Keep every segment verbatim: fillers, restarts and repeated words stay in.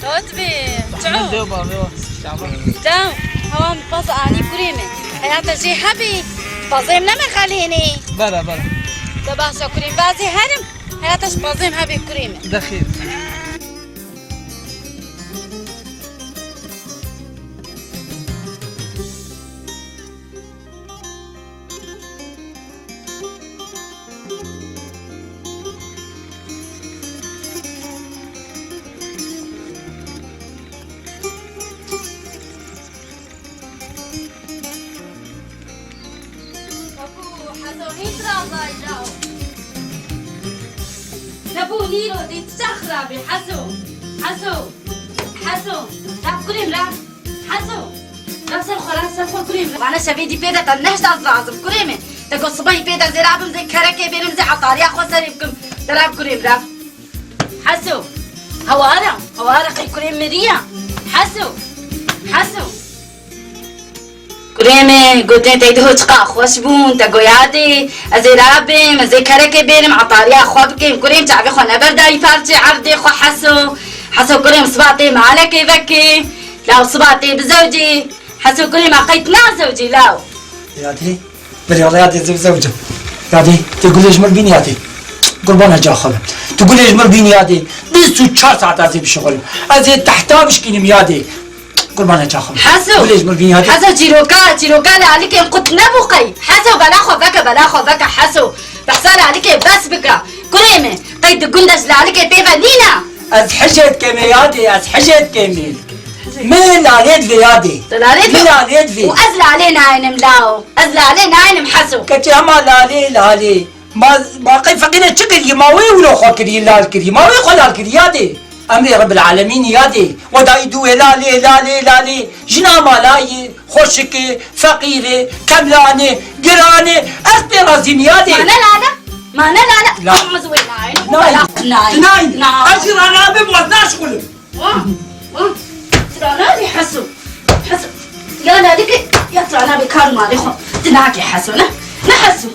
Rotbî, çaw. Dew bavê wa. Çawa? Dew, hewa min pez anî kurê min. Heyata jê hebî, pezê min nemexelînî. Bela, bela. De başa kurê min, bazê herim. Heyata ji pezê min hebî kurê min. De xêr. Hebû, Hezo, hîn razayî law. Nebû nîro dî çax rabî, Hezo. Hezo. Hezo. Rab kurê min, rab. Hezo. Rab ser xwe, rab ser xwe kurê min. Vana şevê dî pê de te nehşt ez lazim kurê min. Te got sibahî pê de zê rabim zê kerekê bêrim zê etariya xwe serê bikim. De rab kurê min, rab. Heso. Hewara. Hewara qey kurê miriya. Heso. Heso. Kurê me, gotên tey diho çiqa xweş bûn, te goya dê. Ez ê rabêm, ez ê kerekê bêrim, etariya xwe bikim. Kurê min çavê xwe neberdayî parçê erdê xwe Heso. Heso kurê min siba tê malekê vekê. Law siba tê bizewcê. Heso kurê min qey tu nazewcî law. Yadê. Belê, Allah yadê zevzewcim. Yadê, tu gulê ji mir bînî yadê. Qurbana ca xwe be. Tu gulê ji mir bînî yadê. Bîst û çar saet ez ê bişixulim. Ez ê tehta bişkînim yadê. Qurbana ca xwe be. Heso. Gulê ji mir bînî yadê. Heso çîroka, çîroka lalikên qut nebû qey. Heso bela xwe veke, bela xwe veke Heso. Behsa lalikê bes bike. Kurê min, qey di gund de ji lalikê pê ve nîne. Ez hijê dikemê yadê, ez hijê dikemê. Min lalê divê yadê. Tu lalê divê? Min lalê divê. Û ez lalê naynim law. Ez lalê naynim Heso. Keçê hema lalê, lalê. Ma, ma qey feqîrê çi kirî? Ma wê wilo xwe kirî, lal kirî. Ma wê xwe lal kirî yadê. Emrê Rebbil Alemîn yadê. We dayî dû wê lalê, lalê, lalê. Jina malayê, xweşikê, feqîrê, kemlanê, giranê. Ez pê razîm yadê. Ma ne lale? Ma ne lale? La. Ez wê naynim. Naynim. Naynim. Naynim. Naynim. Ez jî ranabim, ez naşixulim. Wah, wah. Tirana bî Heso. Heso. Ya ladikê, ya tirana bî kar malê xwe. Tu nakê Heso, ne? Ne Heso?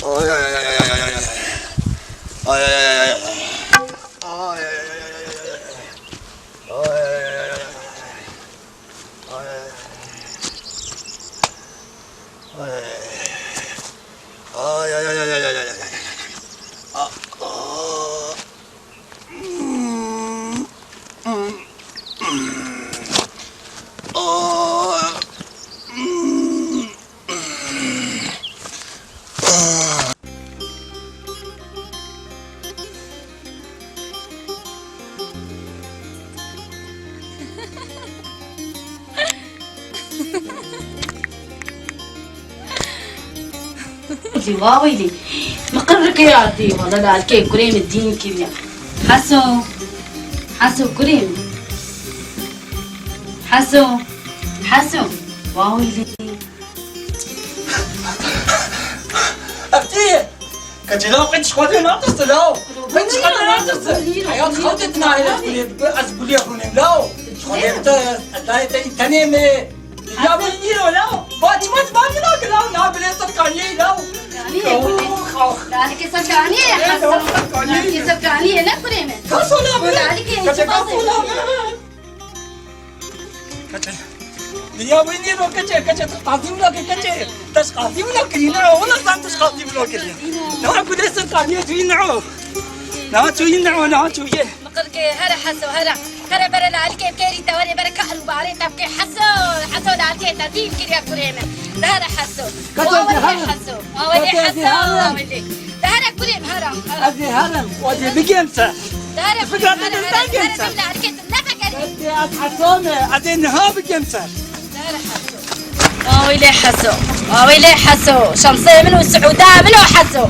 Ay, ay, ay. Ay, ay, ay, ay, ay. Ay, ay, ay, ay, ay. Ay, ay, ay, ay, ay. Ay, ay, ay, ay, ay. Ay, ay, ay. Ay. Ay, ay, ay. Ah, ah. Ah. Wa weylî. Min qirrikê ardî. Wala lalkê kurê min dîn kiriye. Heso. Heso kurê min. Heso. Heso. Wa weylî. Ev kê ye? Keçê law, qey tu ji Xwedê natirse law? Qey tu ji Xwedê natirse? Heya tu xewtê tu nayê, ez gulê, ez gulê rûnêm law. Ji Xwedê bitir, ez layê te yî tenê me. Ya bê nîro law. Ba çima tu ba tu nake law? Na gulê ser kaniyê law. Kaniyê gulê. Ox, ox. Lalike ser kaniyê, Heso. Lalike ser kaniyê, ne kurê me. Kaso law be. Lalike, kaso law be. Keçê. Dinya wî nîno keçê, keçê tu qazî wilo kir keçê. Tu ji qazî wilo kirî ne, wila zan tu ji qazî wilo kirî. Na ku dê ser qazî tu yî ne. Na tu yî ne, na tu yê. Miqirkê, here Heso, here. Here bere lalikê bikêrî te werê bere kar û barê te bikê Heso. Heso lalikê te dîn kiriye kurê min. De here Heso. Keçê. Wa welê here. Heso. Wa welê Heso. Wa welê. De here kurê min here. Ez ê herim. Wa dê bigêm ser. De here kurê min here. Here, here, lalikê te. Nefekerî. Ez ê, ez Heso me, ez ê niha bikim ser. Dere Heso. Awê lê Heso. Awê lê Heso. Şemsê min û Siûda min û Heso.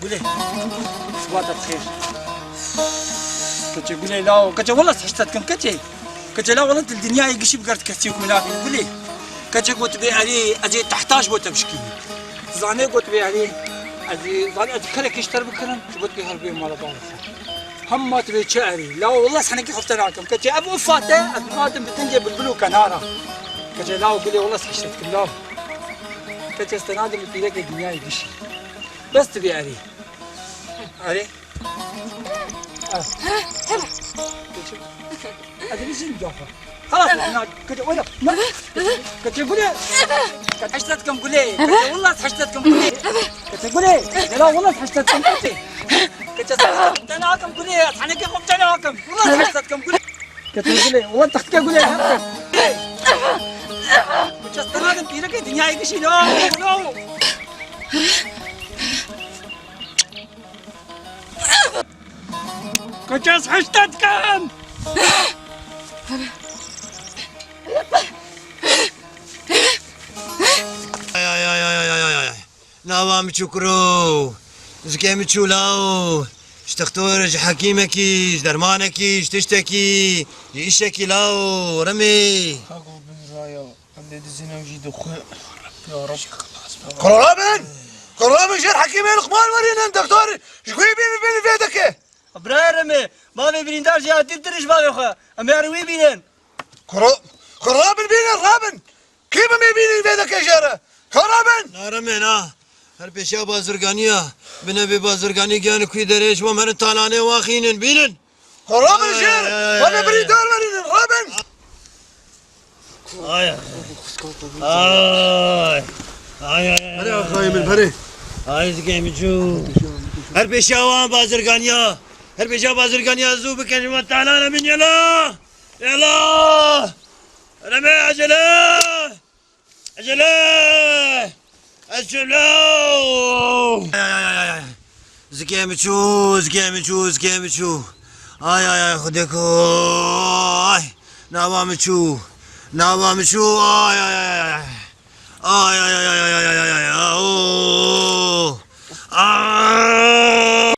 Gulê. Siba te bi xêr. Keçê Gulê lawo. Keçê wela hişte dikim keçê. Keçê lawo wela tu li dinyayê gişî bi gert kesî ku min nabîn Gulê. Keçê got bê erê ez ê tehtaş bo te bişkînim. Zanê got bê erê. Ez ê zanê ez ê kerekî ji te re bikirim. Tu got bê her bê mala bavê xwe. Hema tu bê çi erê. Lawo wela senekî xwe bi te nakim. Keçê ev ufa te ez nadim bi dingê bilbil û kenara. Keçê lawo Gulê wela hişte dikim lawo. Keçê ez te nadim bi pîrekê dinyayê gişî. Bes tu bê erê. Erê. Ah. Hadi bir şey yok. Halas, na, kaçı, oya, na, kaçı, Gulê. Kaçı, haştat kam Gulê. Kaçı, wallah, haştat kam Gulê. Kaçı, Gulê. Yala, wallah, haştat kam Gulê. Kaçı, sana kam Gulê. Sana ki kom sana kam. Wallah, haştat kam Gulê. Kaçı, Gulê. Wallah, taxtka Gulê. Kaçı, sana da pîrekê dinyayê gişî, no, no. Kaças hişte dikim. Ay, ay, ay. Nava min çû kuro. Zikê min çû law. Ji textor, ji hekîmekî, ji dermanekî, ji tiştekî, ji îşekî law. Remê. Em dê dizînin jî dixwe. Ya Rab. Kurabin! Kurabin jêr hekîmê Luqman werînin, doktor ji wî bînin, bînin vê dike. Birayê Remê, bavê birîndar jî hatî tir ji bavê xwe. Em ê wî bînin. Kuro-, kurabin bînin, rabin. Kî bi me bînin vê dike jêre? Kurabin! Na Remê na. Her pêşiya bazirganiya. Bine bê bazirganî giyan kuî derê ji bo merin talanê waxînin, bînin. Rabin jêr! Ay, ay, ay, ay, ay. Hadi birîndar verînin, rabin! Ay, ay. Ay. Ay, ay, ay, ay. Hadi axayê min, berê. Ay, zikê min çû. Her pêşiya wan bazirganiya. Her pêşiya bazirganiya zû bikin, ji wan talana min yela. Yela. Remê acele. Ecele! Ecele! Ay, ay, ay, ay, ay. Zikê min çû, zikê min çû, zikê min çû. Ay, ay, ay, Xwedê ku. Ay, nava min çû. Nava min çû. Ay, ay, ay, ay, ay. Ay, ay, ay, ay, ay, ay, ay, ay, ay, ay. Oo. Ah!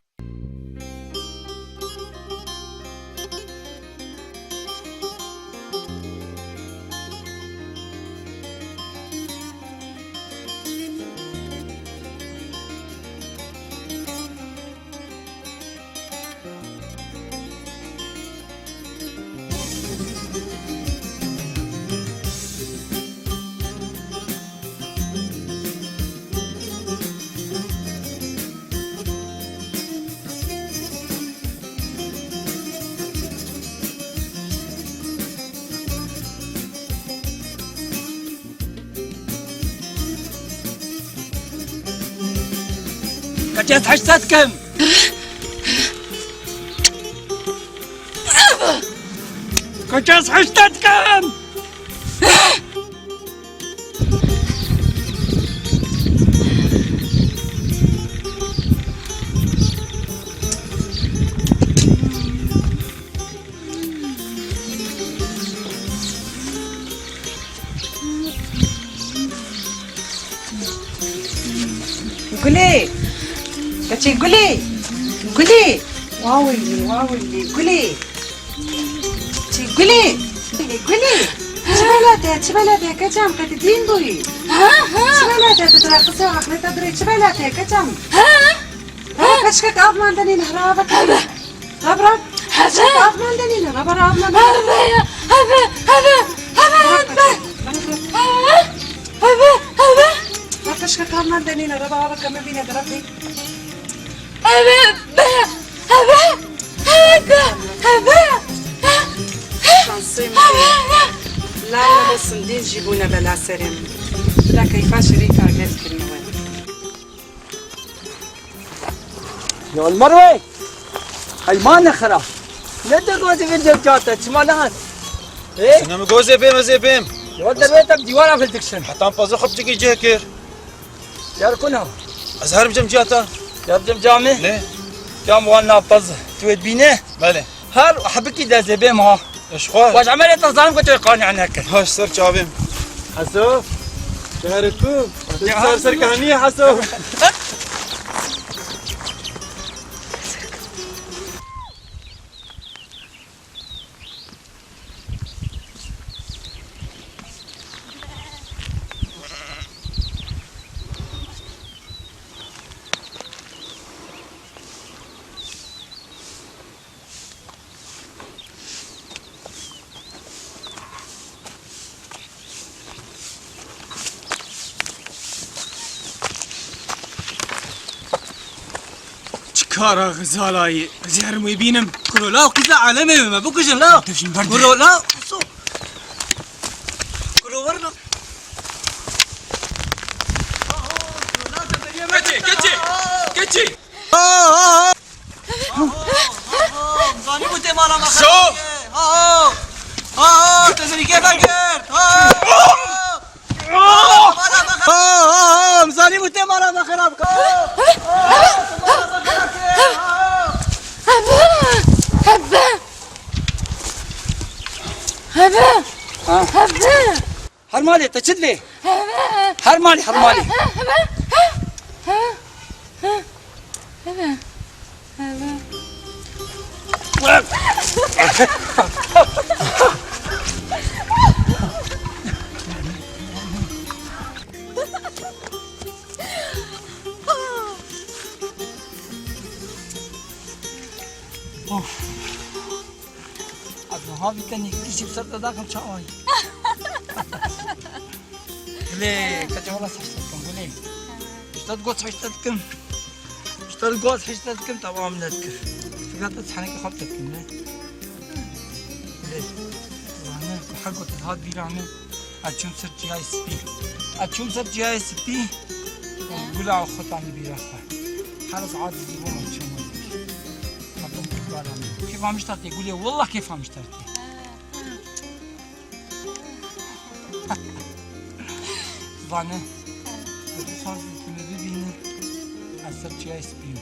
Kaças heştet kim? Kaças heştet kim? Gulê! Keçê Gulê! Gulê! Wawilî, wawilî, Gulê! Çi Gulê? Gulê, Gulê. Çi bela te, çi bela te, keçam, qe tu dîn bûyî? Ha, ha. Çi bela te, tu dira qise aqlê te dirê, çi bela te, keçam? Ha? Ha, keçkek av mande nîne, hira ava. Rab, rab. Keçkek av mande nîne, rab, rab mande. Hebe, hebe, hebe, hebe, hebe. Hebe, hebe. Rab, keçkek av mande nîne, rab, ava keme bîne, rab. Hebe, be, hebe, hebe, hebe. Şansê min. Lale bo sindîn jî bûne bela serê min. Bila keyfa şirîka gel kirine we. Ya Merve! Heyman nexira! Ne de gozê vê cevcate, çima ne hat? Ê? Sinem gozê bêm, ez ê bêm. Ya dervê te dîwara fil dikişin. Heta pazir xwe piçekî cih kir. Yar kuna? Ez herim cem cihata. Yar cem camê? Ne? Cam wan na paz. Tu ê bîne? Belê. Her hebikî de zêbêm ha. Eşxwe. Baş emelê te zanim ku tu qani'a nekir. Baş ser çavêm. Heso. Şehre ku? Ya. Ser ser kahniye Heso. Kara Xizala yî, ez ê herim wê bînim. Kuro law, qîza alemê me bikujin law. Dejin ber de. Kuro law, so. Kuro werna. Keçê, keçê, keçê. Ha, ha, ha. Ha, ha, ha, ha. Zanî bû tê mala me xerab. So. Ha, ha. Ha, ha, te zirîkê vegert. Ha, ha. Ha, ha, ha, em zanî bû tê mala me xerab kir. Hebe! Hebe! Hebe! Ha? Hebe! Her malê te çi dilê? Hebe! Her malê, her malê. Hebe! Hebe! Hebe! Hebe! Of. Ez niha vî tenê gişî bi ser te daxim çawayî. Gulê, keçê wela saç te dikim, gulê. Ji te digot saç te dikim. Ji te digot saç te dikim, te wan min nedikim. Fikra te tenekê xwe bi te dikim, ne? Gulê, zane, bi her got hat bîra min. Ez çûm ser çiyayê spî. Ez çûm ser çiyayê spî. Gula xwe tanî bîra xwe. Her ez aciz bûm, ez çûm. Hatim kurban min. Kêfa min ji te tê, gulê, wallah kêfa min ji te tê. Zane, ez dixwazim tu min bibînî, ez ser çiyayê spî me.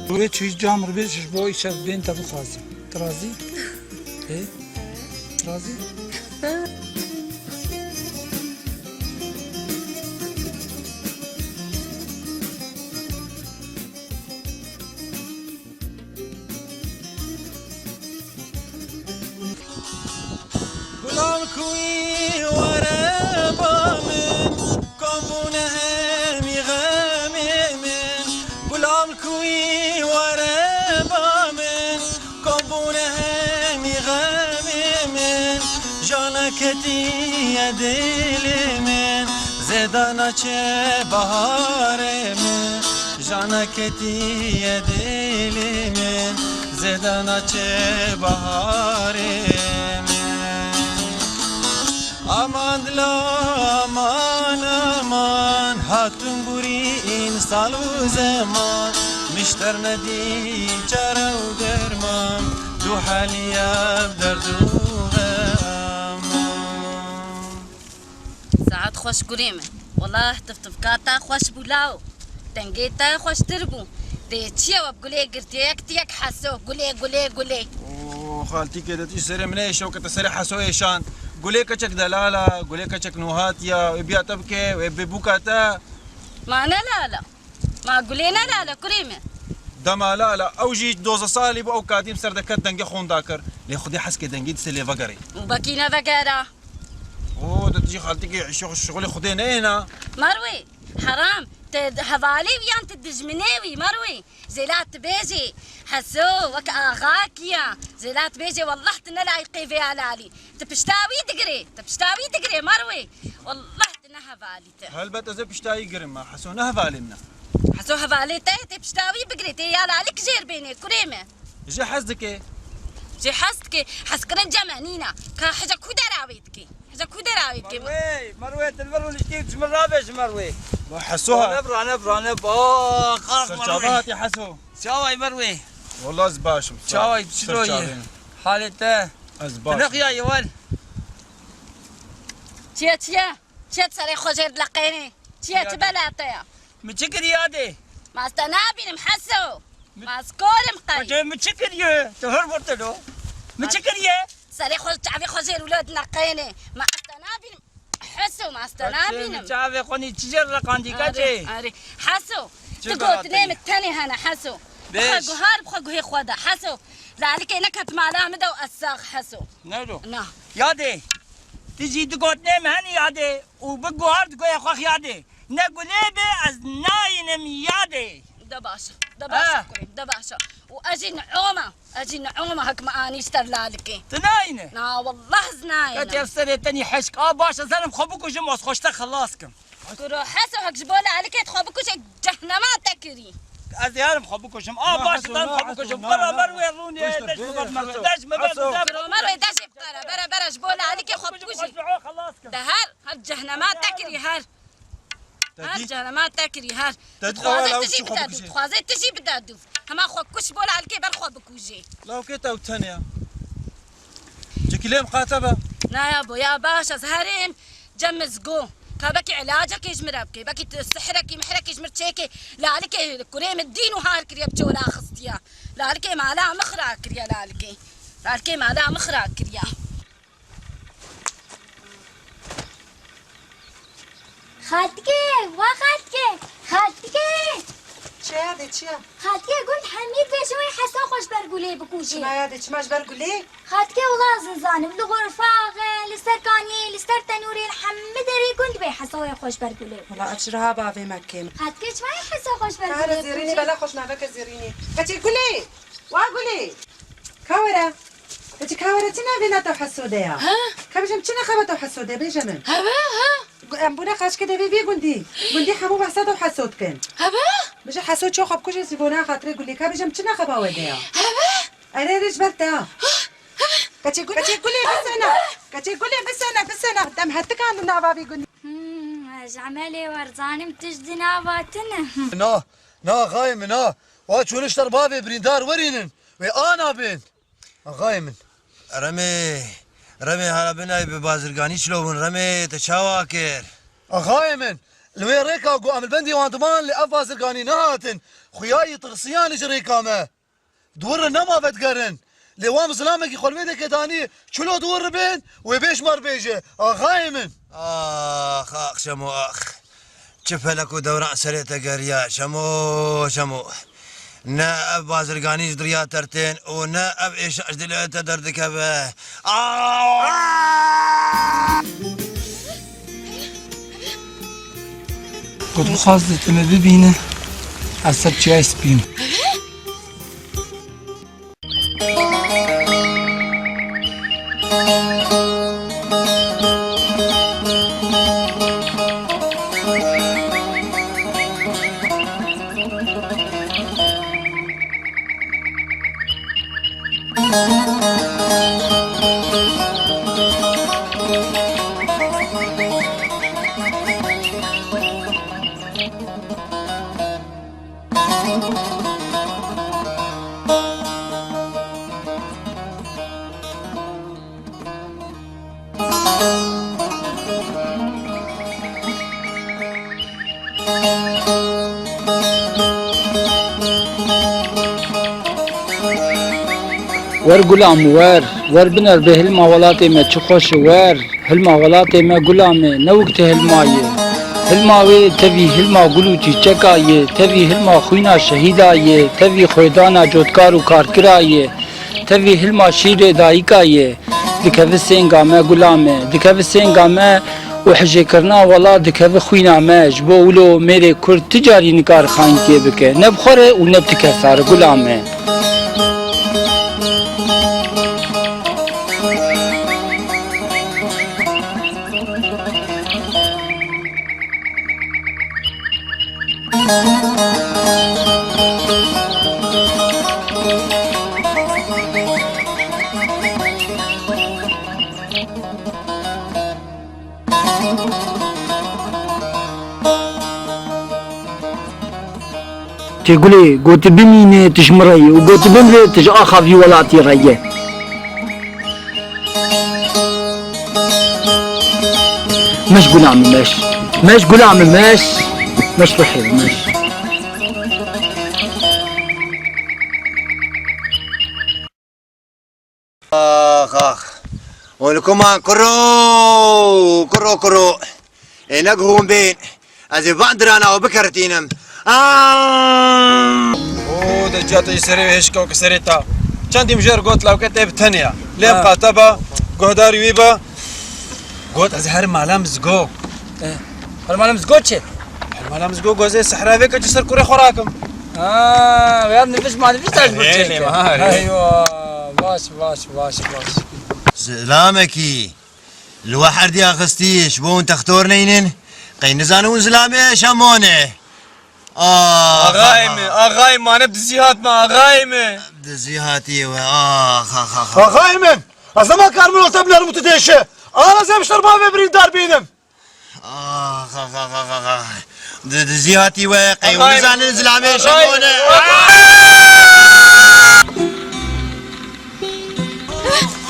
Wê çûyî cam ribêj ji bo îşev bên te bixwazim. Tu razî? Ê? Tu razî? Gulam kuî were ba min, kom bûne hemî xemê min. Gulam kuî were ba min, kom bûne hemî xemê min. Jana ketiye dilê min, zêde naçe baharê min. Jana ketiye dilê min, zêde naçe baharê min. Aman dila, aman, aman, hatim gurî în sal û zeman, min ji te re nedî çare û derman, tu heliye bi derd û xeman. Saet xweş gulê min. Wela tiftifka te xweş bû law. Dengê te xweştir bû. Dê çi ye we bi gulê girtiye yek ti yek Heso. Gulê, gulê, gulê. Oo, xaltîkê de tu ji serê min neyêşe weke te serê Heso êşand. Gulê keçek delal e, gulê keçek nûhat e, wê biya te bike, wê bê bûka te. Ma ne lal e. Ma gulê ne lal e, kurê min. Dema lal e, ew jî dozdeh salî bû, ew katî min ser de ket dengê xwe winda kir. Lê Xwedê hez ke dengê dîse lê vegerê. Û bekî ne vegera. Oo, tu jî xaltîkê şixulê Xwedê neyêna. Merwê, heram, tu hevalê wî yan tu dijminê wî, Merwê? Zêla tu bêjê, Heso, wek axakî ya. Zêla tu bêjê, wallah tu ne layîqê vê helalî. Tu pişta wî digirê, tu pişta wî digirê, Merwê. Wallah tu ne hevalî te. Helbet ez ê pişta wî girim, ma Heso ne hevalê min e. Heso hevalê te, tê pişta wî bigirê, tê ya lalî kijêr bênê, kurê min. Jê hez dike. Jê hez dike. Hezkirin cem e nîna. Ka hece ku dera wê dike. Hece ku dera wê dike. Merwê, Merwê, tu li vir û lişkê ji min rabêje Merwê. Ba Heso ha. Rane, rane, rane, ba, xax Merwê. Ser çava hatî Heso. Çaway Merwê. Wela ez baş im. Çaway, çilo yî? Halê te? Ez baş im. Tu nexiya yê wel. Çiye, çiye? Çiye serê xwe jêr dileqênê? Çiye, çi bela te ya? Mi çi kiriye adê? Ma ez te nabînim Heso. Ma ez kor im qey. Hocê mi çi kiriye? Tu hir birtilo. Mi çi kiriye? Serê xwe, çavê xwe jêr wilo dineqênê. Ma ez te nabînim Heso, ma ez te nabînim. Çavê xwe nî çi jêr reqandî keçê? Arê, arê. Heso, tu gotinê min tenê hene Heso. Bêj. Bixwe guhar, bixwe guhê xwe de Heso. Lalikê neket mala min de û ez sax Heso. Nero. Na. Yadê. Tu jî du gotinê min henî yadê û bi guhar di guhê xwe xiyadê. Ne gulê be ez nayînim yadê. De baş e, de baş e kurê min, de baş e. Û ez jî ni'oma, ez jî ni'oma hek me anî ji te lalikê. Tu nayîne? Na, wallah ez nayîne. Qet ev serê tenî heşk. A baş e, ez herim xwe bikujim, ez xwe ji te xelas kim. Kuro Heso, hek ji bo lalikê xwe bikujê, cehnema te kirî. Ez ê herim xwe bikujim. A baş e, ez herim xwe bikujim. Bera ber wê rûnê, deş mi ber me, deş mi ber me. Kuro me rê deş ê bixere, bera, bera ji bo lalikê xwe bikujî. De her, her cehnema te kirî, her. Her cehnema te kirî, her. Dixwaze tu jî bide dû, dixwaze tu jî bide dû. Hema xwe kuş bo lalikê ber xwe bikujê. Lawkê te ew tenê ya. Çekî lê miqate be. Na ya bo ya baş, ez herim cem mizgo. Ka bekî ilacekê ji min re bike, bekî tu sihrekî mihrekî ji min çêke. Lalikê kurê min dîn û har kiriye, bi çora xistiye. Lalikê mala min xira kiriye lalikê. Lalikê mala min xira kiriye. Xaltike, wa xaltike, xaltike. Çi ya de, çi ya? Xaltike, gund hemî dibêje wê Heso xwe ji ber gulê bikujê. Çima ya de, çima ji ber gulê? Xaltike, wila ez nizanim, li xurfaxê, li ser kaniyê, li ser tenûrê, li hemî derê gund dibê Heso wê xwe ji ber gulê bikujê. Wila ev ji reha bavê me kêm. Xaltike, çima yê Heso xwe ji ber gulê bikujê? Kare Zêrînê, bela xwe ji naveke Zêrînê. Keçê gulê! Wa gulê! Ka were. Keçî ka were, çi navê na te Heso de ya? Ha? Ka bêjim, çi nexaba te Heso de, bêje min. Hebe, ha? Em bûne qaçikê devê vî gundî. Gundî hemû behsa te Heso dikin. Hebe? Bêje Heso ço xwe bikuje zî bona xatirê gulê. Ka bêjim, çi nexaba we de ya? Hebe? Erê, erê, ji ber te ya. Hebe? Keçê gulê, keçê gulê bisene. Keçê gulê bisene, bisene. Dem hetikan li nava vî gundî. Hmm, ez emelê werzanim tişt di nava tine. Na, na, xayê min, na. Wa çûnişter bavê birîndar werînin. Wê ana bên. Axayê min. Remê, Remê, hala binayê bi bazirganî çilo bûn. Remê, te çawa kir? Axayê min, li wê rêka ku em li bendê wan diman, lê ev bazirganî nehatin. Xuya yî tirsiyan ji rêka me. Di wir re nema vedigerin. Lê wan bi zilamekî xwe li wê deke danî, çilo di wir re bên, wê bê ji me re bêje. Axayê min. Ax, ax, Şemo, ax. Çi felek û dewran serê te geriya, Şemo, Şemo. Ne ev bazirganî ji diriya te tên û ne ev êşa ji dilê te derdikeve. Aa! Ku dixwaze tu me bibîne, ez ser çiyayê spî me. Wer gula min wer, wer biner bê hilma welatê me çi xweş e wer. Hilma welatê me gula me, ne wek ti hilma yê. Hilma wê tevî hilma gul û çîçeka yê, tevî hilma xwîna şehîda yê, tevî xwêdana cotkar û karkira yê, tevî hilma şîrê dayika yê. Dikeve sênga me gula me, dikeve sênga me û hijêkirina welat dikeve xwîna me. Ji bo wilo mêrê kurd ti carî nikare xayîntiyê bike, ne bi xwe re û ne bi ti kesa re gula me. Tê gulê, go tu bimînî, tu ji min re yî û go tu bimrî, tu ji axa vî welatî re yî. Meş gula min meş. Meş gula min meş. Meş ruhê min meş. Ax, ax. Û li ku man kuro, kuro, kuro. Ê, ne guhûn bên. Ez ê van dirana û bikertînim. Aa! Û de ciya te ji serê wê hêşka û ki serê ta. Çendî min jê re got lawke te bi tenê ya. Lê em qate ba, guhdarî wî ba. Got ez her mala mizgo. Eh, her mala mizgo çi? Her mala mizgo gozê sehra vê keçî ser kurê xwe rakim. Ha, ya nivîs ma nivîs ters Erê, birçek. Lê ma, erê. Eywa, baş, baş, baş, baş. Zilamekî, li we herdiya xistî, ji bo hûn textor neynin, qey nizanin hûn zilamê şemone. Ah, Axayê ah, min, ah. Axayê mane dizî hatme, axayê min. Dizî hatiye we, ah, ah, ah, ah. Axayê min, ez nema karim li te binerim û tu têşe. Ara ez em ji te re bavê birîndar bînim. Ah, ah, ah, ah, ah, ah. Di, dizî hatî we, qey hûn nizanin zilamê şemone. Axayê min.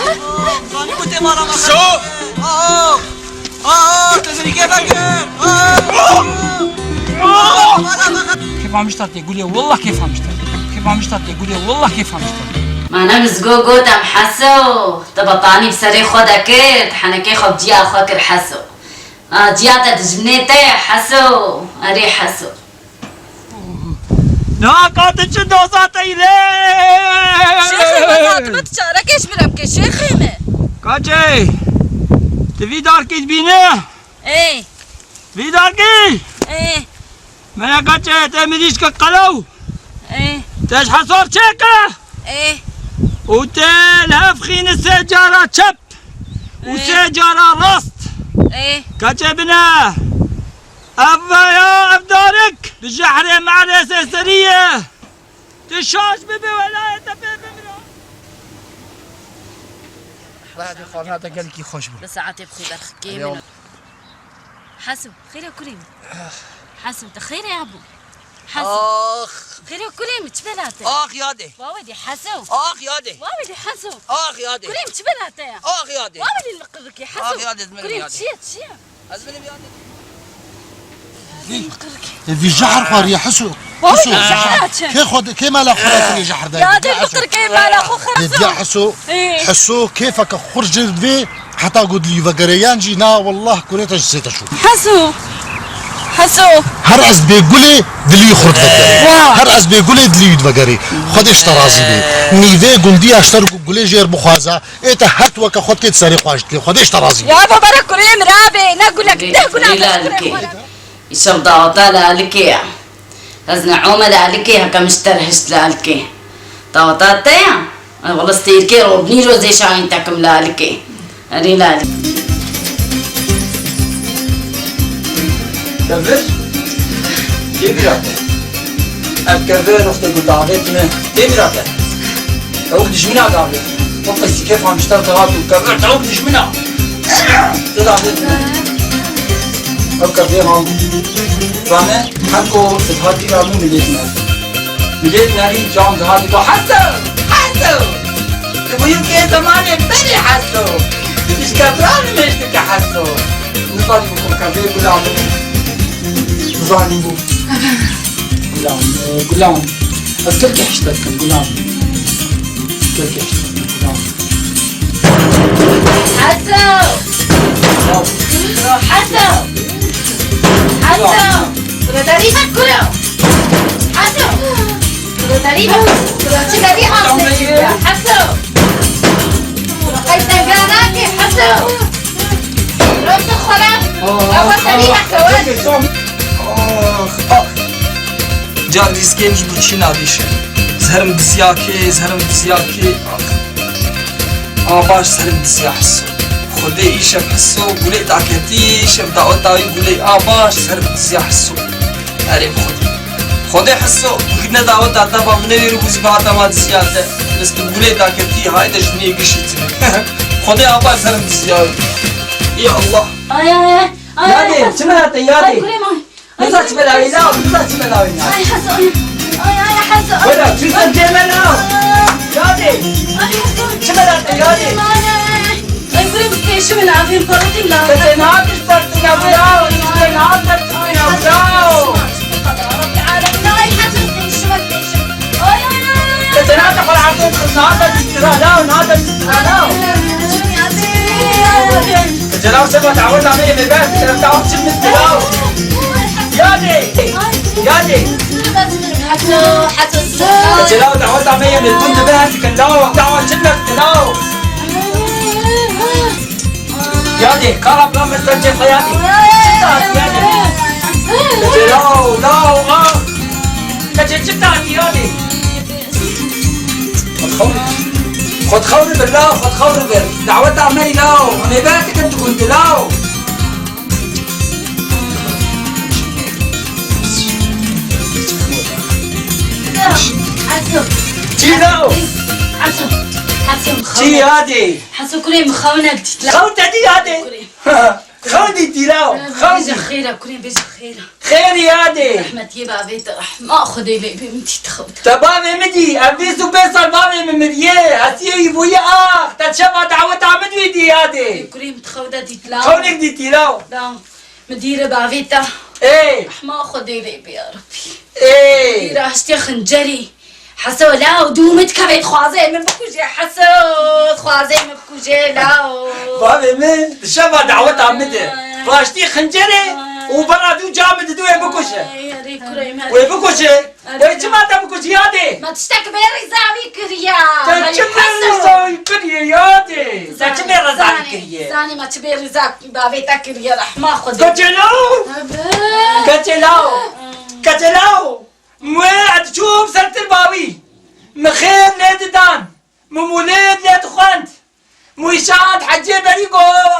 Ah! Zanî ku tê mala me. So! Ah! Ah! Te zirî kê vekir! Ah! Kêfa min ji te tê gulê, wallah kêfa min ji te tê. Kêfa min ji te tê gulê, wallah kêfa min ji te tê. Mana Mizgo gotem, Heso, te betanî bi serê xwe de kir, te henekê xwe bi ciya xwe kir, Heso. A, ciya te dijminê te ye, Heso. Erê, Heso. Niha ka tu çi doza te yî lê? Şêxê me, hatime tu çarekê ji min re bike, şêxê me. Kaçê, tu vî darkî dibîne? Ê. Vî darkî? Ê. Mene kaçê, te mirîşke qelew. Ê. Te ji Heso re çêke. Ê. Û te li hev xîne sê cara çep. Û Ê. Sê cara rast. Ê. Kaçê bine. Ev veya ev darik bi jehrê mehrê sêserî ye. Tu şaş bibe welayê te pê bimira. Xalata gelkî xweş bû. Bi saetê bi xwe derxikê min. Heso, xêr e kurê min. Heso, te xêr e ya bû. Heso. Ax. Xêr e kurê min, çi bela te? Ax yadê. Wawe dî Heso. Ax yadê. Wawe dî Heso. Ax yadê. Kurê min, çi bela te ya? Ax yadê. Wawe dî li qirikê Heso. Ax yadê, ez mirim yadê. Kurê min, çi ye, çi ye? Ez mirim yadê. Vî, vî jehr xwariye Heso. Wawe dî jehr e çi? Kê xwe, kê mala xwe kiriye jehr de? Yadê li qirikê mala xwe xirab. Diya Heso. Ê. Heso kêfeke xurt jê dibê. Heta ku dilî vegerê yan jî na wallah kurê te ji sê te şû. Heso. Heso. Her ez bê gulê dilî xurt vegerê. Wa. Her ez bê gulê dilî wî vegerê. Xwedê ji te razî bê. Nîvê gundiya ji te re gu-, gulê jêr bixwaza. Ê te her tu weke xwe dikê di serê xwe ji dikê. Xwedê ji te razî bê. Ya baba re kurê min rabê. Ne gulek, ne gulek. Îşev daweta lalikê ya. Ez neome lalikê, heke min ji te re hişt lalikê. Daweta te ya? Ay wele stêrkê robnî rozê şahîn tekim lalikê. Erê lalikê. Kevir? Kê bira te? Ev kevir wextê ku davêt me. Kê bira te? Ew dijmina davêt. Wek qeysî kêfa min ji te dihat û kevir te wek dijmina. Te davêt me. Ew kevir han. Zane, heko dihatî ra min milêt me. Milêt nerî cam dihatî go, Heso! Heso! Tu bûyî kê zemanê berê Heso! Tu ji kevira nimêj dike Heso! Nizanî bû ku kevir gula min. Nizanî bû. Gulam, e, gulam. Ez gelkî hişt te dikim, gulam. Gelkî hişt te dikim, gulam. Heso! Heso! Heso! Kuro derî me kuro! Heso! Kuro derî me kuro! Çi derî asê? Heso! Kuro qey tenga nakê, Heso! Rojê xweran. Awa serî heke we. Car dîskêm ji bo çî nadîşe. Zerim diziyakê, zerim diziyakê. A baş zerim diziya Heso. Xwedê îşev Heso gulê daketî, îşev daweta wî gulê a baş zerim diziya Heso. Erê Xwedê. Xwedê Heso, tu ne daweta te ba min ê rû bûzî bihata ma diziya te. Ez tu gulê daketî, hayde ji min ê gişî tine. Xwedê a baş zerim diziya wî. Ya Allah. Ay, ay, ay. Ay, ay, Yadê, Heso. Çi mela te, Yadê? Ay, gulê may. Niza çi bela wî law, niza çi bela wî law. Ay, Heso, ay. Ay, ay, Heso, ay. Wela, çû ser cê me law. Yadê. Ay, Heso. Çi bela te, Yadê? Ay, ay, ay. Ay, gulê bi pêşimin avên parotî law. Te têna tişt ser tine law, te têna tişt ser tine law. Ay, Heso. Ay, Heso, pêşimin, pêşimin. Ay, ay, ay, ay. Te têna te xwe rahat kir, nate dîtira law, nate dîtira law. Ay, Heso, Yadê. Celav seba daweta me yê mêber, celav dawa çi min dilaw. Yadê. Yadê. Heto, heto. Celav daweta me yê mêber, dibe, dikin law, dawa çi min dilaw. Yadê, kara bla min ser cê xwe yadê. Çi da yadê. Celav, law, a. Keçê çi tatî yadê? Xwedxewr. Xwedxewr bir la, xwedxewr bir. Daweta me law. Em ê berdikin tu gund law. Çî law? Heso, Heso, Çî yadê? Heso kurê min xew negdît la. Xew te dî yadê? Kurê. Xew dîtî law, xew dî. Bêje xêr e, kurê, bêje xêr e. Xêr yadê. Rehmetiyê bavê te, rehma Xwedê lê bê, min dît xew de. Te bavê min dî, ev bîst û pênc sal bavê min miriye, hesiyê wî bûye ax, te çawa daweta min wî dî yadê. Kurê, min xew de dît law. Xew nek dîtî law. Law, min dîre bavê te. Ê. Rehma Xwedê lê bê ya Rebbî. Ê. Dîre hiştê xincerî. Heso law, dû min dikeve, dixwaze min bikuje, Heso, dixwaze min bikuje law. Bavê min di şeva daweta min de raştî xincerê û bera dû ca min didû wê bikuje. Ay, erê kurê me. Wê bikuje. Wê çima te bikuje yadê? Me tiştek bê rîza wî kiriye. Te çi bê rîza wî kiriye yadê? Te çi bê rîza wî kiriye? Zanî me çi bê rîza bavê te kiriye, rehma Xwedê. Keçê law. Keçê law. Keçê law. Wê ez çûm sertir bawî. Min xêr lê didan. Min mûlêd lê dixwend. Mû îşand hecê berî go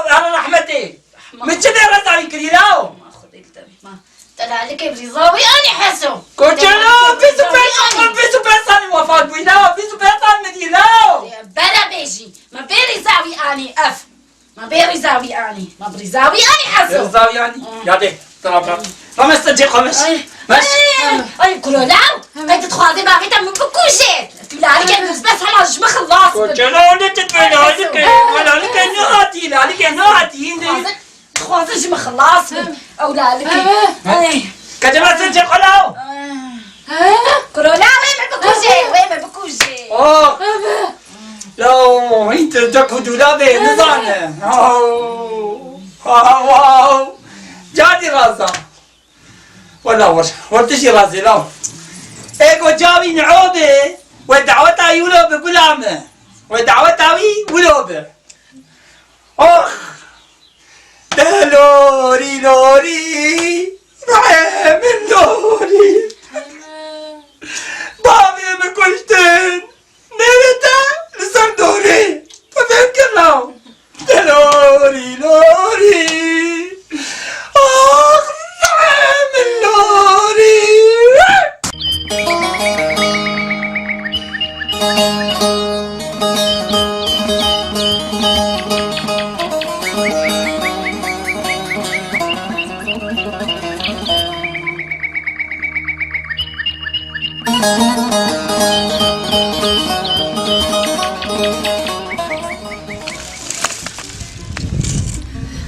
here rehmetê. Min çi bê reza wî kirî law? Ma Xwedê li te bê, ma. Te lalikê bi rîza wî anî Heso. Koçelo, bîst û pênc sal, bîst û pênc salî wefat bûyî law, bîst û pênc sal min dî law. Bere bêjî, me bê rîza wî anî ev. Ma bê rîza wî anî. Ma bi rîza wî anî Heso. Rîza wî anî. Hmm. Yadê, tira bira. Rames te cê xwe meş. Ay. Meş. Ay, ay, kuro law. Qey tu dixwazî bavê te min bikuje. Tu lalikê min bes hema ji min xilas bin. Koçelo, ne tu tu lalikê. Lalikê ne hatî, lalikê ne hatî. Dixwazin, dixwazin ji min xilas bin. Ew lalikê. Ay. Kecema sen cê xwe law. Kuro law, wê min bikuje, wê min bikuje. Oh. Law, hîn tu dek û dûlabê nizane. Aw, aw, aw. Cadî raza. Wela wir, wir tu jî razê law. Ê go cawî ni'o be, we daweta wî wilo bi gula me. We daweta wî wilo bi. Oh! Te lorî lorî, ruhê min lorî. Bavê min kuştin. Nêrê te li ser dorê. Tu fêm kir law. Te lorî lorî. Ax, min lorî.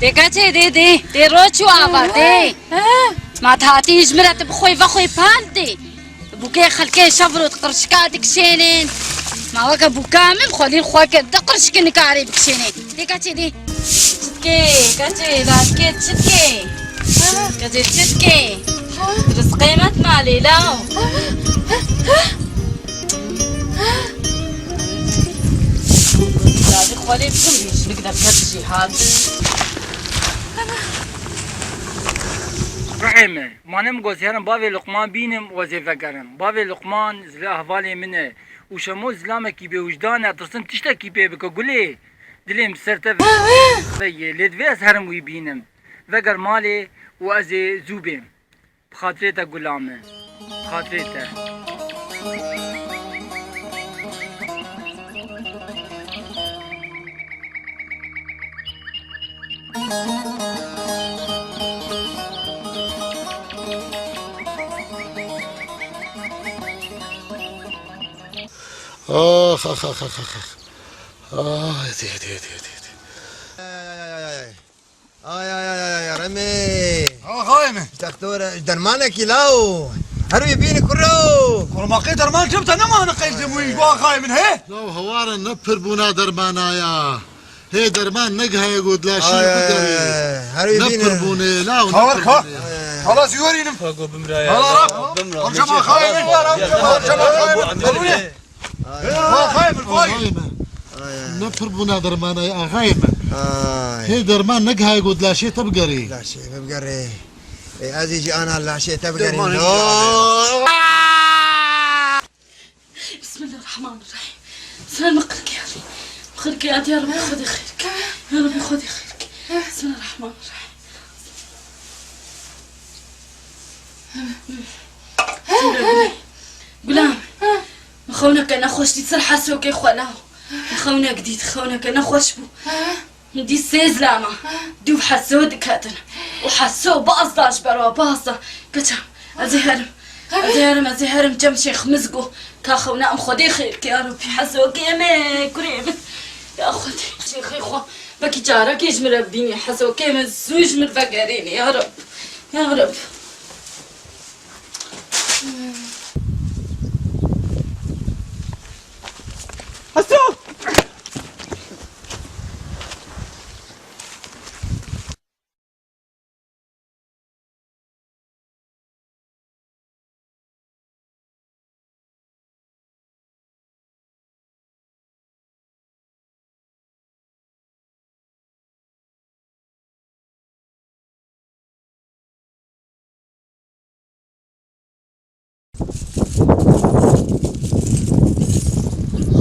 Dê keçê dê, dê, dê ro çû ava, dê. Ma tu hatî ji min re tu bixwê vexwê pal dê. Bûkê xelkê şev rot qirşika dikişênên. Ma weke bûka min xwelîn xwe kir, di qirşikî nikarê bikişênê. Dê keçê dê. Çitkê, keçê, lalkê çitkê. Keçê çitkê. Rizqê me di malê law. Lalê xwelê bikim, jinik de ket jî hat. Ruhê me, manim gozherim bavê Luqman bînim, wezê vegerim. Bavê Luqman zila hevalê min e. Û Şemo zilamekî bêwijdan e, tirsim tiştekî pê bike gulê. Dilê min ser te ve ye, lê divê ez herim wî bînim. Veger malê û ez ê zû bêm. Bi xatirê te gula min. Bi xatirê te. Ax, ax, ax, ax, ax, ax. Ay, dê, dê, dê, dê, dê. Ay, ay, ay, ay, ay, Remê. Axayê min. Doktor, ji dermanekî law. Her wî bîni kuro. Kurmaqê derman çim te nemane qeyd de bûyî, axayê min, he? Law heware ne pir bûna dermana ya. Hê derman negiheye got laşî bigerê. Ay, her wî bîni. Ne pir bûnê, law ne pir bûnê. Xalas yorînim. Hala rap. Amca axayê min. Amca axayê min. Vay, vay. Vay. Ne pir bûna dermanayê axayê me. Ay. Hê derman negihayê got laşê te bigerê. Laşê me bigerê. Ê, ez ê jî ana laşê te bigerî. Dermanê jî. Sen mi qirkê ya Rabbi? Qirkê ya Rabbi, Xwedê xêr ke. Ya Rabbi, Xwedê xêr ke. Bismillahirrahmanirrahim. Gulam. Xewneke nexweş dît ser Hesokê xwe law. Xewnek dît, xewneke nexweş bû. Dî sê zilama, dûv Heso diketin. Û Heso baz da ji ber wa, baz da. Keça, ez ê herim. Ez ê herim, ez ê herim, cem Şêx Mizgo. Ka xewna em Xwedê xêr ke, ya Rabbî, Hesokê me, kurê min. Ya Xwedê, Şêxê xwe, belkî carekê ji min re bibînî, Hesokê min zû ji min vegerînî, ya Rabbî. Ya Rabbî. Heso!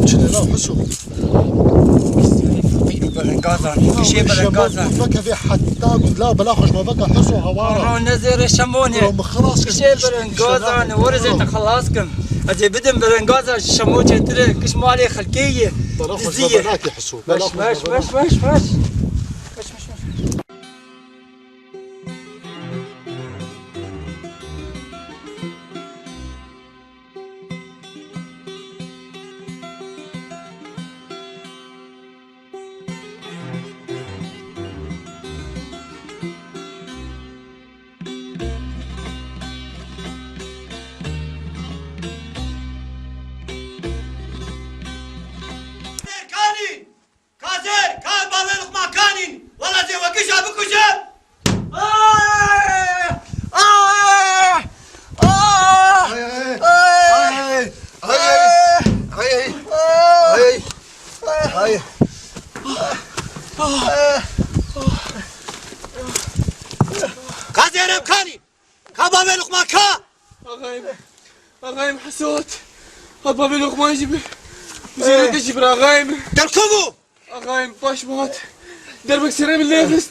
Çi ne la Hüso? Feqîr û belengazan, kişê belengazan. Veke vê heta gund la bela xweş ma veke Hüso hawara. Ro nezêre şemone. Ro mi xelas kir. Kişê belengazan, were zê te xelas kim. Ez ê bidim belengazan ji şemo çêtir e, kiş malê xelkê ye. Bela xweş ma belakê Hüso. Weş, weş, weş, weş, weş. Weş, weş, weş. Serkanî! Kazêr, ka bavê Luqman Kanîn, wela zê we gija bikuje. Ay! Ay! Ay! Ay! Kazêr em Kanîn, ka bavê Luqman ka. Axayim, axayim Hesot. Hat bavê Luqman jî bi. Zêrê te jî bir axayim. Gel ku bû? Axayim, baş mi hat? Derbek serê min lê xist.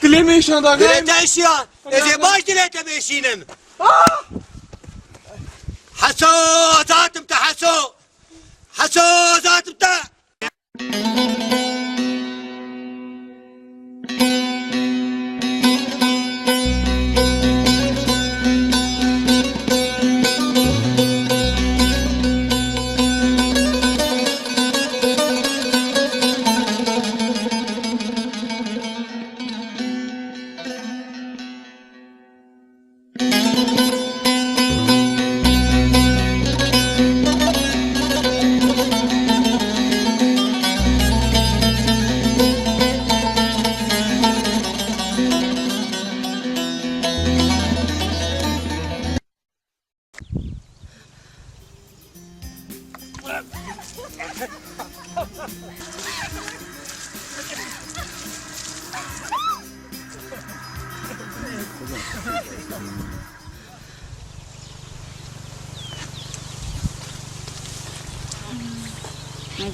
Dilê min şand axayim. Dilê te şiya. Ez ê baş dilê te bêşînim. Ah! Heso, zatim te Heso. Heso, zatim te.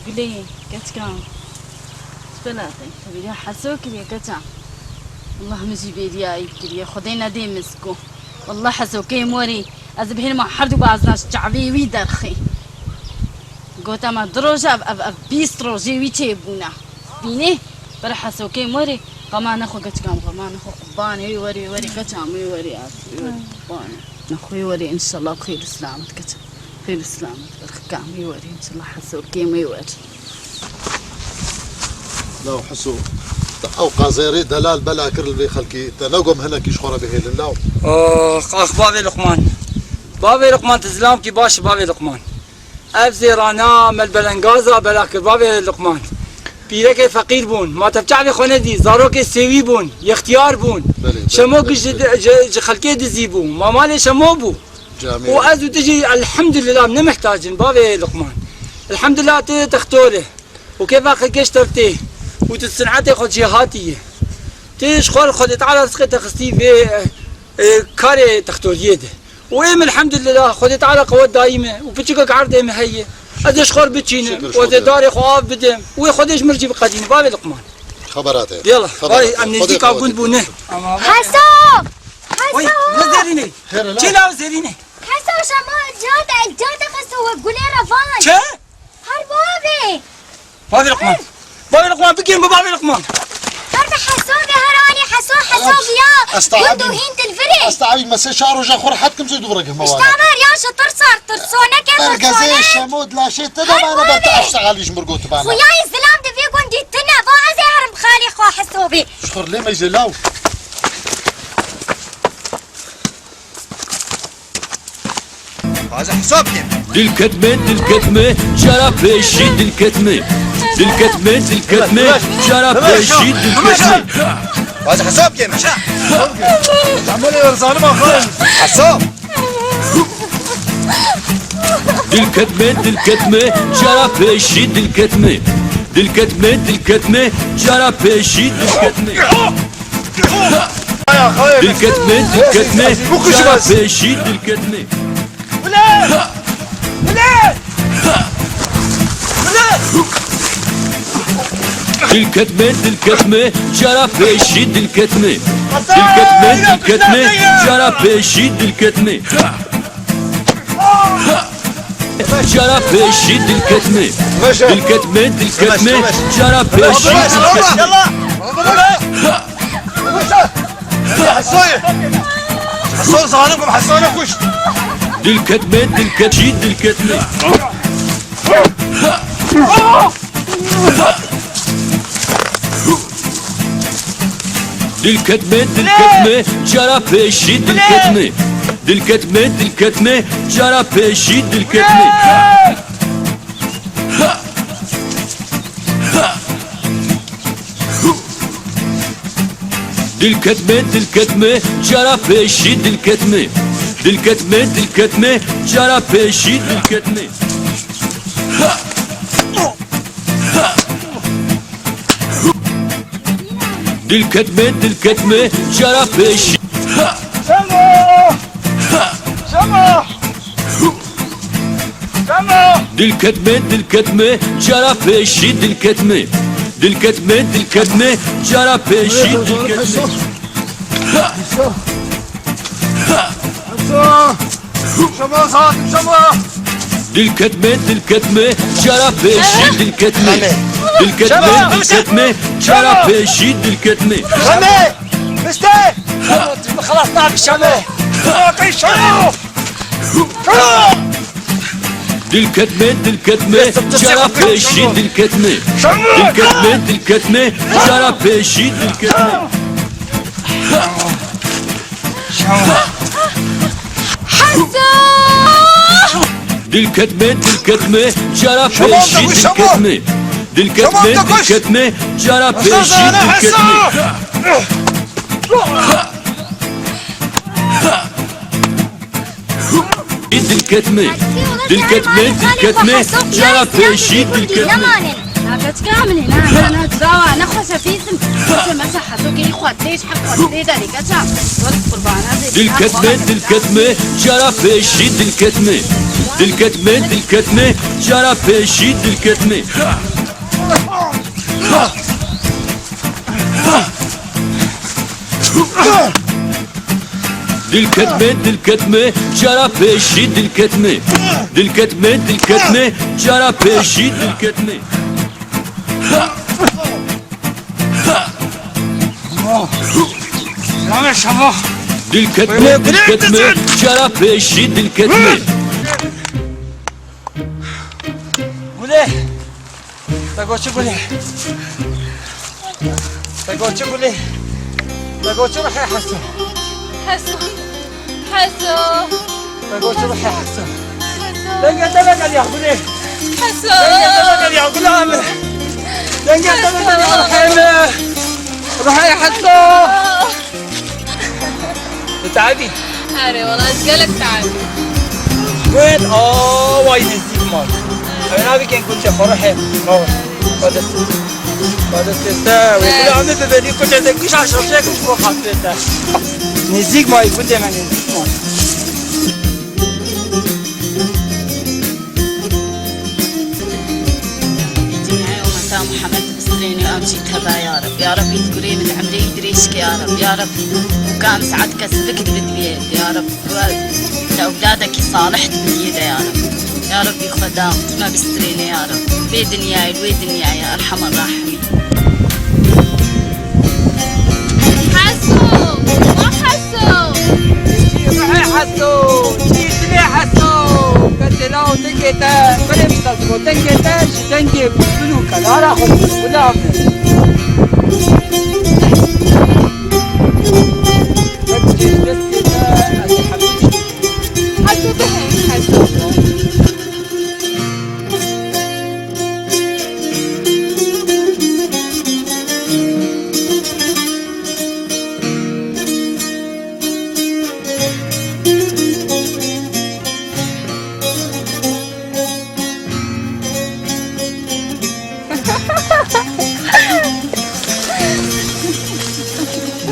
Gulê, keçika. Çi bela te? Te bêriya Heso kiriye, keça. Allah min jî bêriya wî kiriye. Xwedê nedê min zikû. Wallah Hesokê morî, ez bihêlima herdu bazna ji çavê wî derxê. Gota me du roja ev, ev, ev bîst rojê wî çêbûne. Bînê, bere Hesokê morî, xema nexwe keçika min, xema nexwe. Qurbanê wê werê, wê werê, keça min wê werê, ez wê werê, qurbanê. Nexwe wê werê, înşallah bi xêr û selamet keça. Xêr û selamet, berxika min wê werê, înşallah Hesokê min wê werê. Law Heso, te ew qazêrê delal bela kir li vê xelkî, te negot hinekî ji xwe re bihêlin law. Ax, ax, bavê Luqman. Bavê Luqman, tu zilamkî baş, bavê Luqman. Ev zêrana me li belengaza bela kir, bavê Luqman. Pîrekê feqîr bûn, ma te bi çavê xwe nedî, zarokê sêwî bûn, yextiyar bûn. Belê, belê, Şemo belê, ji, belê. ji, ji xelkê dizî bû, ma malê Şemo bû. Camê. Û ez û tu jî elhamdulillah ne mihtacin, bavê Luqman. Elhamdulillah tu textor e. Û kêfa xelkê ji te tê. Û tu sinetê xwe jêhatî yî. Tu ji xwe li Xwedê Teala rizqê te xistî vê, e, karê textoriyê de. Û êm elhamdulillah Xwedê Teala qewet dayî me. Û piçikek erdê me heye. Ez ê ji xwe re biçînim, Şükür, ez ê şükür. darê xwe av bidim. Wê Xwedê ji min re jî biqedîne. Bavê Luqman. Xebera te. Yala, Xebera vay, te. em Xwedê nêzîka xwe gund bûne. Ama Heso! Oy, Heso! ne zerîne? Here la. Çê law zerîne. Heso, şema cade, cade Heso we gulê re van. Çi? Her bavê. Bavê Luqman. Bavê Luqman, bigrin bi bavê Luqman. Her bi Heso ve her anî Heso, Heso Tamam. viya. Estağfirullah. Gund û hîn dilvirê. Estağfirullah, me sê çar roja xwe rehet kim zû dû bire gihme Îşte wane. Her ya ji tirsar, tirsoneke, Bergezê tirsone. Şemo di laşê te de Her mane ber te bavê. efşa alî ji mir gotibana. Xuyayê zilam di vê gundî tine, va ez ê herim xalê xwe Heso bê. Ji xwe lê meyzê law. Baza hesab kim? Dilketme, dilketme, cara pêşî dilketme. Dilketme, dilketme, cara pêşî dilketme. Baza hesab kim? Tamam, zalim axan. Hesab. Dilketme, dilketme, cara pêşî dilketme. Dilketme, dilketme, cara pêşî dilketme. Dilketme, dilketme, cara pêşî dilketme. Dilketme, dilketme, cara pêşî dilketme. Dilketme, dilketme, cara pêşî dilketme. Cara pêşî dilketme. Dilketme, dilketme, cara pêşî dilketme. Heso zalim, Heso ne kuş. Dilketme, dilketme, dilketme. Dilketme, dilketme, cara pêşî dilketme. Dilketme, dilketme, cara pêşî dilketme. Dilketme, dilketme, cara pêşî dilketme. Dilketme, dilketme, cara pêşî dilketme. Dilketme, dilketme, cara pêşî. Şemo! Şemo! Şemo! Dilketme, dilketme, cara pêşî dilketme. Dilketme, dilketme, cara pêşî dilketme. Şemo, saat, Şemo! Dilketme, dilketme, cara pêşî dilketme. Dilketme, dilketme, cara pêşî dilketme. Şemo! Miste! Xelas nabî Şemo! Şemo! Dilketme, dilketme, cara pêşî dilketme. Dilketme, dilketme, cara pêşî dilketme. Heso! Dilketme, dilketme, cara pêşî dilketme. Dilketme, dilketme, cara pêşî dilketme. Dilketme, dilketme, dilketme, cara pêşî dilketme. Na keçika min e, na, na, na, cirawa, ne xweş e, pîs im. Xweş e, meşe Heso kê xwe tê, ji hev xwe tê derê, keça. Wek qurbana zê. Dilketme, dilketme, cara pêşî dilketme. Dilketme, dilketme, cara pêşî dilketme. Dilketme, dilketme, cara pêşî dilketme. Dilketme, dilketme, cara pêşî dilketme. Dilketme, dilketme, cara pêşî dilketme. Gule! Te got çi Gulê? Te got çi Gulê? Te got çi ruhê Heso? Heso. Heso. Te got çi ruhê Heso? Heso. Dengê te vegeriya Gulê. Heso. Dengê te vegeriya Gulê me. Dengê te vegeriya ruhê me. Ruhê Heso. Ditehabî? Erê, wela ez gelek tehabî. Wên awayî nêzîk man. Ew nabî kên kuçe xwe ruhê. Xwe dest. Xwe dest te. Wê kula em de bibêdî kuçe te kişa şoşe kuş bo xatirê te. Nêzîk mayî gundê me nêzîk man. Jî teva ya Reb. Ya Reb, ît gurê min emrê wî dirêj ke ya Reb. Ya Reb, û kam saet kes fikir bidwiyê ya Reb. Û ew ewladekî salih dibiyê de ya Reb. Ya Reb, Xweda, me bistrêne ya Reb. Vê dinyayê, wê dinyayê, Erhemer Rahimî. Heso! Ma Heso! Çî rihê Heso! Çî dilê Heso! Ke têla û dengê te, berê bîsta ji bo dengê te, ji dengê bulbul û kelara xwe bi bulbula min. Ke tu çî ji destê te, ez ê hemî tiştî. Heso bihê, Heso.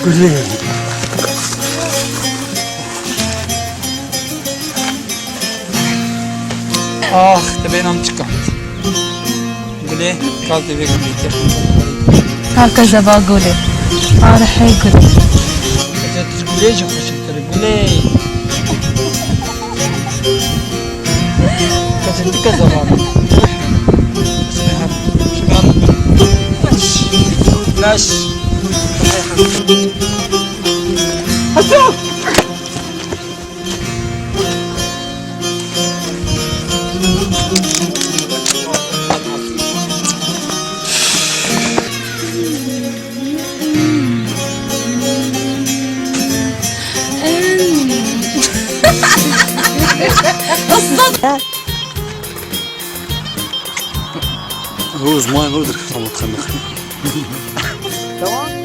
Gulê. Ax, te bêhna min çi kand. Gulê, kal te vê gulê kir. Kal te zeba gulê. Arihê gulê. Ece tu gulê jî xweşiktir e, gulê. Ece tu ke zeba min. Leş. Leş. Hasan! Who is mine? Who the fuck? Tamam.